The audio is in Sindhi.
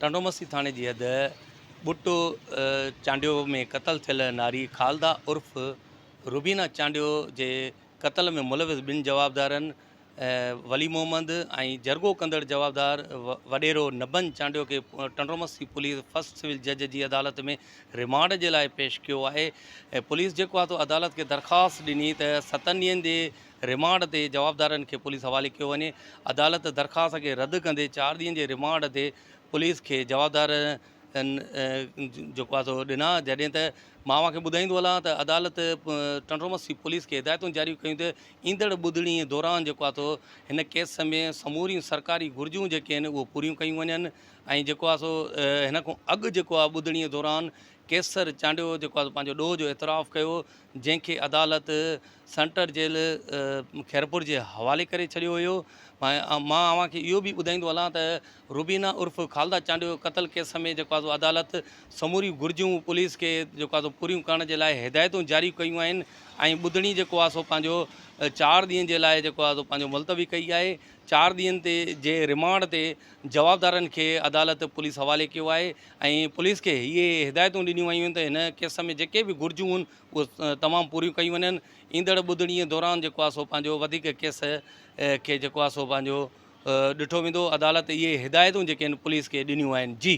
ٽنڊومسي ٿاڻي جي حد ٻٽو چانڊيو ۾ قتل ٿيل ناري خالده عرف روبينا چانڊيو جي قتل ۾ ملوث ٻن جوابدارن ولي محمد ۽ جرڳو ڪندڙ جوابدار وڏيرو نبن چانڊيو کي ٽنڊومسي پوليس فرسٽ سول جج جي عدالت ۾ رمانڊ جي لاء پيش ڪيو آهي پوليس جيڪو آهي سو عدالت کي درخواست ڏني ته ستن ڏينهن جي رمانڊ تي جوابدارن کي پوليس حوالي ڪيو وڃي عدالت درخواست کي رد ڪندي چار ڏينهن جي رمانڊ تي پوليس کي جوابدار جيڪو آهي سو ڏنا جڏهن ته مان اوهان کي ٻڌائيندو هلان ته عدالت ٽنڊومسي پوليس کي هدايتون جاري ڪيون ته ايندڙ ٻڌڻي دوران جيڪو آهي سو هن ڪيس ۾ سموريون سرڪاري گهرجون جيڪي آهن اهي پوريون ڪيون وڃن ۽ جيڪو آهي سو هن کان اڳ جيڪو آهي ٻڌڻي دوران ڪيسر چانڊيو جيڪو آهي پنهنجو ڏوهه جو اعتراف ڪيو جنهن کي عدالت سينٽر جيل خيرپور جي حوالي ڪري ڇڏيو هيو مان اوهان کي اهو به ٻڌائيندو هلان ته روبينا عرف خالده چانڊيو قتل ڪيس ۾ جيڪو آهي عدالت سموريون گهرجون پوليس کي جيڪو آهي پوريون ڪرڻ جي لاء هدايتون جاري ڪيون آهن ۽ ٻڌڻي جيڪو آهي سو پنهنجو چار ڏينهن جي لاء جيڪو آهي سو پنهنجو ملتوي ڪئي آهي چار ڏينهن تي جي رمانڊ تي جوابدارن کي عدالت پوليس حوالي ڪيو آهي ۽ پوليس کي اهي هدايتون ڏنيون ويون آهن ته هن ڪيس ۾ جيڪي به گهرجون آهن اهي تمام پوريون ڪيون وڃن ايندڙ ٻڌڻي دوران جيڪو آهي سو پنهنجو وڌيڪ ڪيس کي جيڪو آهي سو پنهنجو ڏٺو ويندو عدالت اهي هدايتون جيڪي آهن پوليس کي ڏنيون آهن جي.